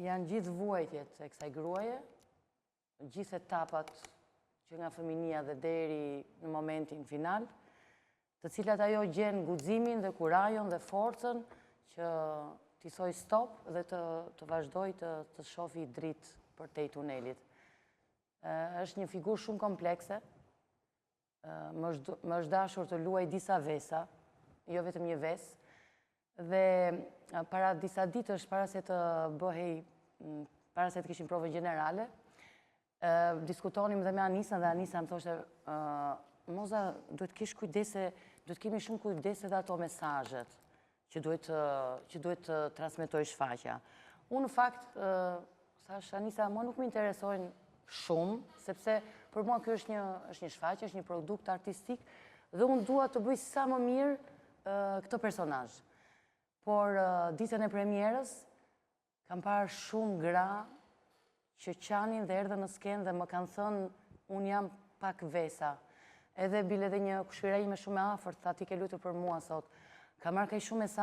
Janë gjithë vuajtjet e kësaj gruaje, gjithë etapat që nga fëminia dhe deri në momentin final, të cilat ajo gjen guximin dhe kurajon dhe forcën që t'i thojë stop dhe të, të vazhdojë të, të shofi dritë përtej tunelit. Është një figurë shumë komplekse, më është, më është dashur të luaj disa Vesa, jo vetëm një Vesë, dhe para disa ditësh, para se të bëhej, para se të kishim provën gjenerale, diskutonim dhe me Anisën dhe Anisa më thoshte, Moza, duhet të kesh kujdes, duhet të kemi shumë kujdes edhe ato mesazhet që duhet që duhet të transmetojë shfaqja. Unë në fakt, thashë Anisa, mua nuk më interesojnë shumë, sepse për mua kjo është një është një shfaqje, është një produkt artistik dhe unë dua të bëj sa më mirë këtë personazh. Por ditën e premierës Kam parë shumë gra që qanin dhe erdhën në skenë dhe më kanë thënë unë jam pak Vesa. Edhe bile dhe një kushërira ime shumë e afërt, tha ti ke luajtur për mua sot. Kam marrë kaq shumë mesazhe.